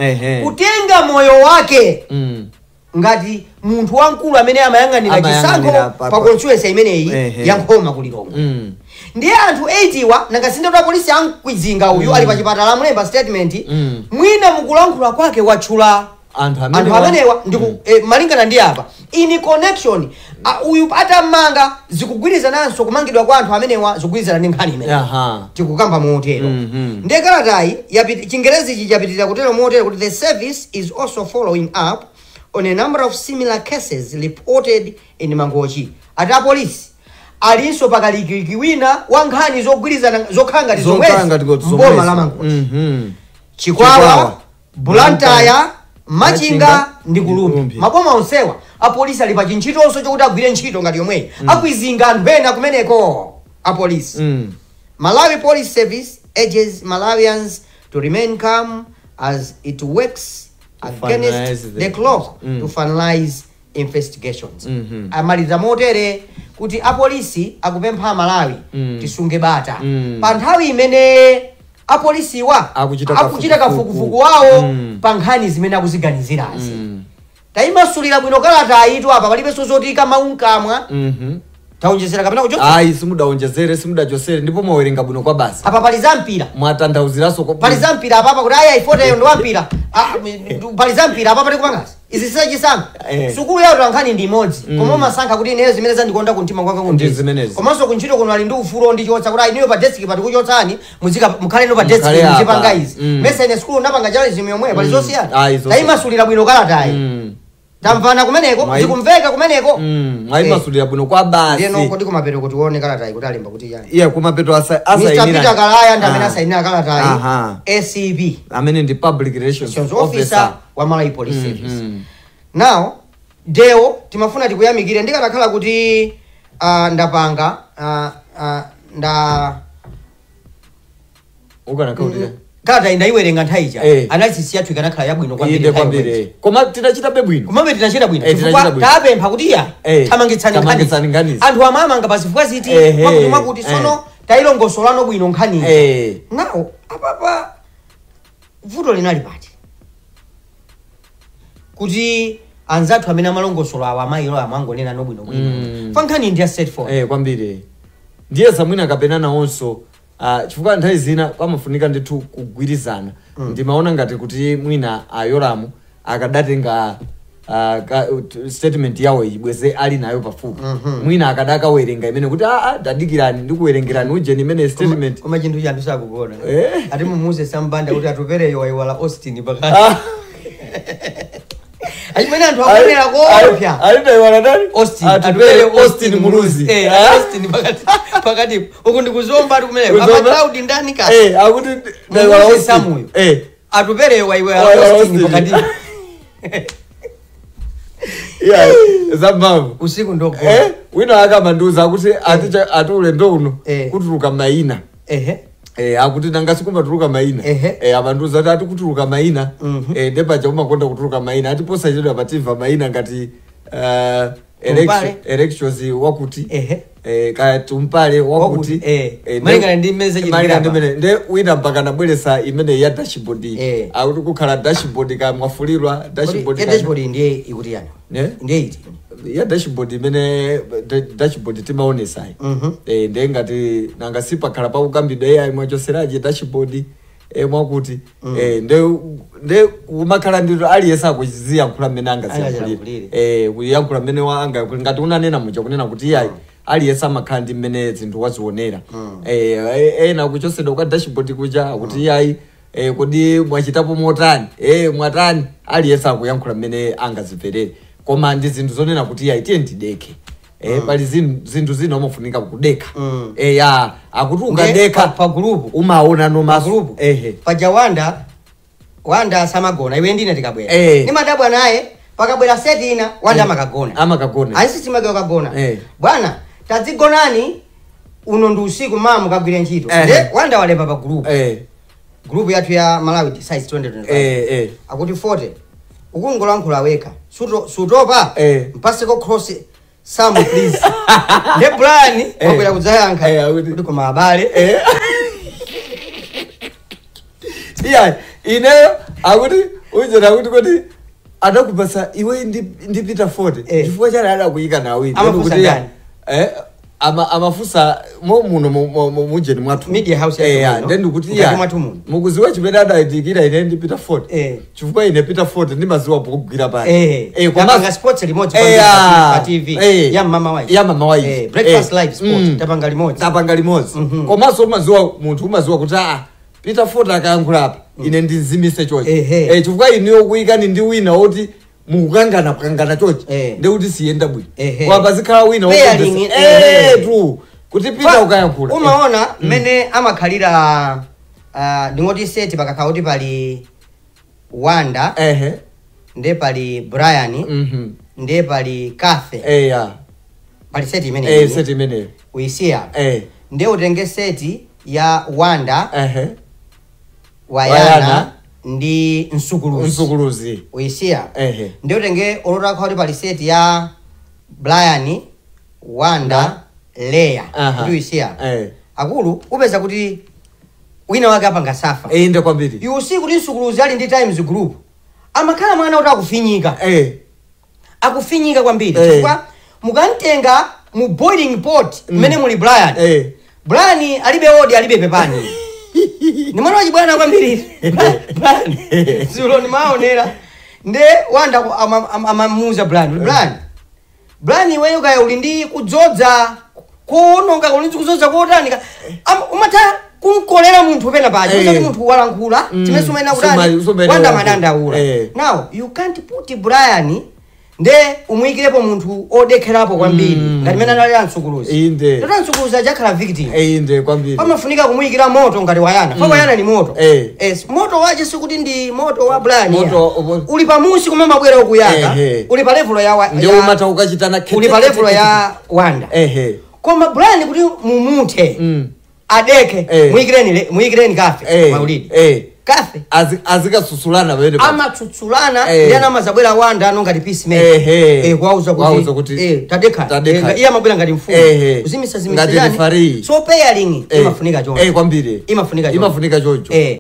kutenga moyo wake ngati munthu wamkulu amene amayang'anira Amayang'anira chisankho pa constituency imeneyi ya Nkhoma ku Lilongwe. Ndiye anthu 8 wa nangasinde polisi ankwizinga uyu ali pa chipatala, amulemba statement. Mwina mukulankhula kwake watchula anthu anthu amenewa. Amenewa ndiku malingana ndi apa in connection, uyu atamanga zikugwirizananso kumangidwa kwa anthu amenewa, zikugwirizana ndi nkhani imeneyi. Tikukamba motero. Ndiye kalatayi chingerezi ichi chapitirira kutero motero kuti the service is also following up on a number of similar cases reported in Mangochi. Ati apolisi alinso pakalikiliki wina wa nkhani zogwirizana zokhala ngati Zokhala ngati zomwezi zomwezi. mboma la Mangochi, Chikwawa, Chikwawa, Blantyre, Machinga Machinga ndi Kulumbi. Kulumbi. Maboma onsewa apolisi ali pa chintchitonso chokuti agwire ntchito ngati yomweyi, akwizinga anthu ena kumeneko apolisi. Malawi Police Service urges Malawians to remain calm as it works To against finalize the clock to finalize investigations. Amaliza motere kuti apolisi akupempha Malawi tisunge bata pa nthawi imene apolisiwa akuchita akuchita kafukufuku kafukufuku wawo pa nkhani zimene akuziganizirazi. Tayimasulira bwino kalata ayitu, apa palibenso zotika mawu mkamwa, taonjezera kapena kuchotsa? Ayi, simudaonjezere, simudachosere, ndipo mwawerenga bwino kwa basi. Apa pali za mpira. Mwatanthauziraso kwa Pali za mpira apapa kuti ayi ayifoteyo ndi wampira. Ah, pali za mpira apapa tikupangazi izi sizachisankho. Sukulu yawo nkhani ndi imodzi, koma umasankha kuti ineyo zimene zandikonda kumtima kwanga Ndi kundizi zimenezi. Komanso kuntchito kuno ali ndi ufulu ondichotsa kuti ayi, inuyo pa desk patikuchotsani, muzika mukhaleno pa desk Mukhale apa. muzipanga izi. Mesa ine sukulu napanga journalism yomweyo, pali zosiyana. Ayi, zosiyana. Tayimasulira bwino kalatayi. Tamvana kumeneko? Zikumveka kumeneko? Mwayimasulira bwino kwa basi. Ndiyeno kodi kumapeto kuti uone kalatayi kuti alemba kuti yani? Iye kumapeto Mr. asayinira Peter Kalaya ndi amene asayinira kalatayi, ACB amene ndi public relations Relations officer officer wa Malawi Police Service. Now deo timafuna tikuyamikire. Ndikanakhala kuti ndapanga nda Ukanakhala kalata ndayiwerenga nthawi ija, analysis yathu ikanakhala yabwino kwambiri inde nthawi kwambiri yomweyo. Koma tinachitabe bwino. Komabe tinachita bwino tinachita chifukwa bwino. tapempha kuti iya, thamangitsani thamangitsani nkhanizi. nkhanizi. Anthu amamanga pa zifukwa ziti, mwakuti mwakuti, sono tayilongosolano bwino nkhanizi. Now apapa vuto linali pati kuti Anzathu amene amalongosola awa amayilo amangonena nobwinobwino. Fankhani ndi ya straightforward. Kwambiri. Ndiye zamwina kapena nawonso chifukwa nthawi zina pamafunika ndithu kugwirizana. Ndimaona ngati kuti mwina ayoramu akadatenga statement yawo ibweze ali nayo pafupi. Mwina akadakawerenga imene kuti tadikirani ndikuwerengerani ujeni imene statement. Koma chinthu chanthu sakugona. Ati mumuze sambanda kuti atupereyo waiwala Austin pakati. Achimene anthu akonera koopsa. Alidaiwala ndani? Austin. Atupere Austin Muluzi. Austin pakati. Pakati. Uku ndikuzomba ati kumene. Kuzomba? Ama cloud ndani ka. Akuti daiwala Mumuze Austin. Samuyo. Atupereyo waiwala Waiwala Austin Austin. pakati. Yeah, zambavu. Usiku ndogona. Wina akamanduza akuti ati ulendo uno kutuluka maina. Akuti nanga sikumatuluka maina. Amanduza ati kutuluka maina. Ndepaja umakonda kutuluka maina. Ati posa chedwa pativa maina ngati elections wakuti. Kaya tumpale wakuti. Malingana ndi mmene zachitikira Malingana ndi apa. mmene. Nde wina mpaka nabweresa imene ya dashboard. Akuti kukhala dashboard ka mwafulirwa, dashboard Ya ka- dashboard ndiye ikuti yani. Ndiye iti. Ya dashboard imene dashboard timaonesayi. Ndiye ngati nanga sipakhala pakukambidwa AI mwachoseraje dashboard mwakuti. Nde kumakhala ndito aliyense akuziyankhula mmene angaziyankhulire. Angaziyankhulire. Kuyankhula mmene angayankhulire. Ngati unanena muja kunena kuti iyayi aliyense amakhala ndi mmene zinthu wazionera. Ena kuchosedwa kwa dashboard kuja kuti iyayi kodi mwachitapo motani? Mwatani? Aliyense akuyankhula mmene angazimverere. Koma ndi zinthu zonena kuti iyayi tiye ndidekhe. Pali zinthu zina umafunika kudekha. Ya, akuti Nde ukadekha pa group. umaona no maso. Pa group. Paja Wanda samagona iwe ndine tikabwera. Ni madabwa naye pakabwera seti ina Wanda amakagona. Amakagona. Ayi sisi make wakagona. Bwana tadzigonani uno ndi usiku mama mukagwire ntchito. Nde Wanda walemba pa group. Group yathu ya Malawi Decides 2025. Akuti 40 ukungolankhula wekha. Sutopa. Mpaseko cross Sam please. Nde Brian wakwera kudzayankha. Akuti Kuti koma abale. Iya, ineyo akuti ujena akuti kuti adakupasa iwe ndi Peter 40. Chifukwa chani adakuyika nawe. Amafusa Kuti ndani? Amafusa muno mujeni mwathu. Media house yathu muno. Nde ndikuti Mukati iya, mwathu muno. Mukuziwa chimene adayitikira ine ndi Peter 40. Chifukwa ine Peter 40 ndimaziwa pokugwira pale. Tapanga sports limodzi pa TV. Ya mama wayi. Ya mama wayi. Breakfast live sport. Tapanga limodzi. Tapanga limodzi. Komanso umaziwa munthu umaziwa kuti Peter 40 akayankhula apa ine ndizimise chochi. Chifukwa ineyo kuyikani ndi wina woti mukukangana kukangana chochi. Ndi kuti siyenda bwino. Kwamba zikhala wina Pairing, wokondesa. Tu. Kuti Peter ukayankhula. Umaona mmene amakhalira ndingoti seti pakakhala kuti pali Wanda. Ndiye pali Brian. Ndiye pali Kathy. Ya. Pali seti imeneyi. Seti imeneyi. Uyisiya. Ndiye utenge seti ya Wanda. Wayana. Wayana. Ndi Msukuluzi. Msukuluzi. Uyisiya. Ndiye utenge olota kuti pali seti ya Brian, Wanda, Leya. Kuti uyisiya. Akulu upeza kuti wina wake apanga safa. Inde kwambiri. You see kuti Msukuluzi ali ndi Times Group. Amakhala mwana kuti akufinyika. Akufinyika kwambiri. Chifukwa mukamtenga mu boiling pot mmene muli Brian. Brian alibe odi alibe pepani. Ni mwana wachibwana kwambiri. Brian. Zulo nimaonera. Nde Wanda amamuuza Brian. Brian. Brian iweyo kaya uli ndi kudzodza kuononga uli ndi kudzodza kotani ka. Umatha kumkolera munthu pena paja. Usati munthu walankhula, chimene sumayenera kutani. Sumayenera Wanda kulankhula. madandaula. Now you can't put Brian nde umuyikirepo munthu odekherapo kwambiri. Ngati mene anali Msukuluzi. Inde. Toto Msukuluzi ajakhala victim. Inde kwambiri. Pamafunika kumuyikira moto ngati Wayana. Fa Wayana ni moto. Moto wache sikuti ndi moto wa Brian. Moto obo- Uli pamusi kumene mabwera okuyaka. Uli pa level ya Ndio ya umata ukachitana khete. Uli pa level ya Wanda. Koma Brian kuti mumuthe. Adeke. Muyikireni Kafe. Maulidi. Kafe. Azikasusulana pamene paja. Amatsusulana, ndi ana amazabwera Wanda ano ngati peacemaker. Kuwauza kuti, Kuwauza kuti tadekha. tadekha. Iye amabwera ngati mfumu. Kuzimisa Ngati zimisa yani. referee. So pairing imafunika choncho. Kwambiri. Imafunika choncho. Imafunika choncho.